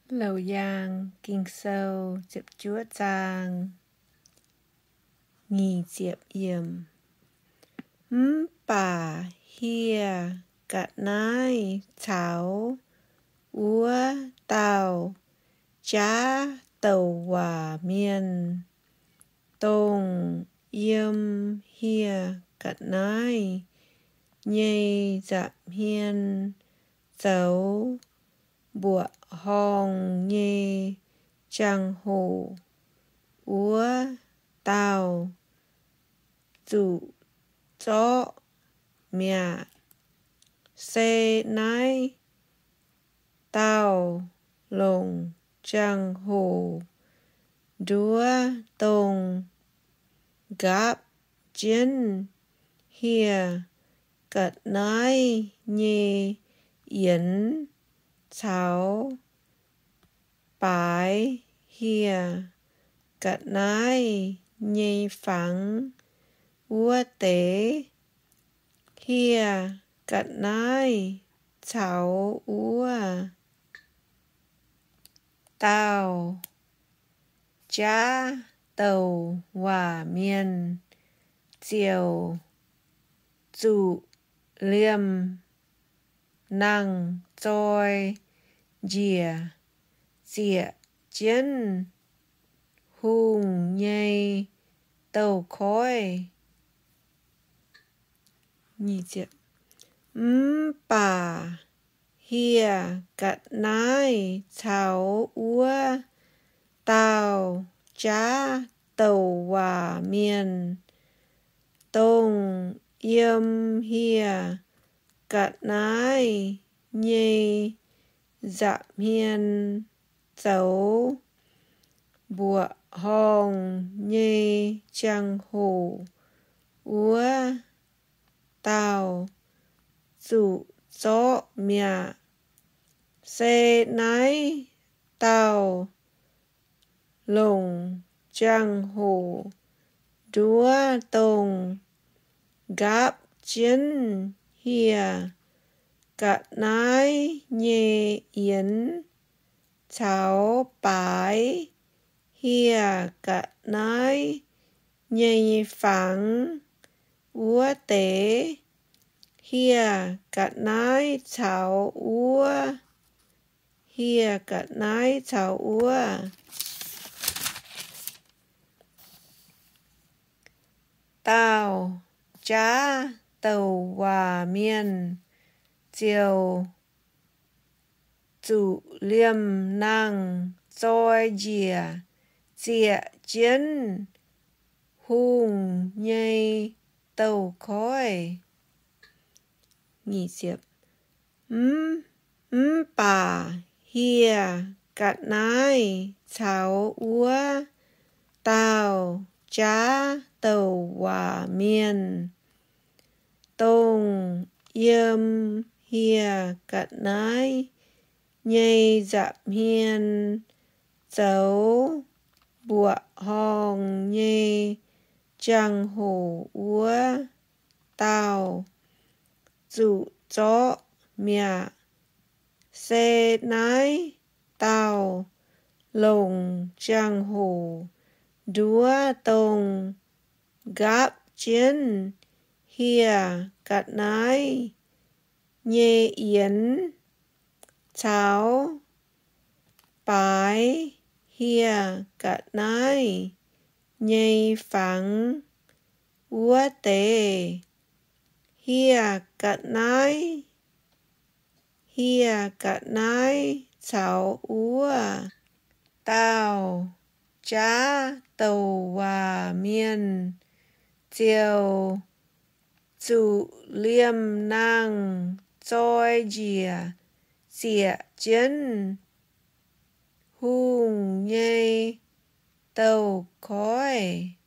Loz-Yaang Ging-Sou ziepc juov zaang. Nyic ziepc yiemc. Mv baac hieh ga'naaiv caux wuov dauh jaav douc waac mienh, dongh yiem hieh ga'naaiv nyei nza'hmien zoux mbuoqc horngh nyei jangx-hoc wuov dauh, zuqc zorqv mi'aqv. Se naaiv dauh longc jangx-hoc nduov dongh nqaapv jienv hieh ga'naaiv nyei yienx caux baaix hieh ga'naaiv nyei fangx wuov deix. Hieh ga'naaiv caux wuov dauh jaav douc waac mienh ziouc zuqc liemh nangh zoi njiec zieqc jienv hungh nyei douz-koiv. Mv baac hieh ga'naaiv caux wuov dauh jaav douc waac mienh, dongh yiem hieh ga'naaiv nyei nza'hmien zoux mbuoqc horngh nyei jangx-hoc wuov dauh, zuqc zorqv mi'aqv. Se naaiv dauh longc jangx-hoc nduov dongh nqaapv jienv hieh ga'naaiv nyei yienx caux baaix hieh ga'naaiv nyei fangx wuov deix. Hieh ga'naaiv caux wuov, hieh ga'naaiv caux wuov dauh jaav douc waac mienh ziouc zuqc liemh nangh zoi njiec zieqc jienv hungh nyei douz-koiv. Mv baac hieh ga'naaiv caux wuov dauh jaav douc waac mienh, dongh yiem hieh ga'naaiv nyei nza'hmien zoux mbuoqc horngh nyei jangx-hoc wuov dauh, zuqc zorqv mi'aqv. Se naaiv dauh longc jangx-hoc nduov dongh nqaapv jienv hieh ga'naaiv nyei yienx caux baaix hieh ga'naaiv nyei fangx wuov deix. Hieh ga'naaiv, hieh ga'naaiv caux wuov dauh jaav douc waac mienh ziouc zuqc liemh nangh zoi njiec zieqc jienv hungh nyei douz-koiv.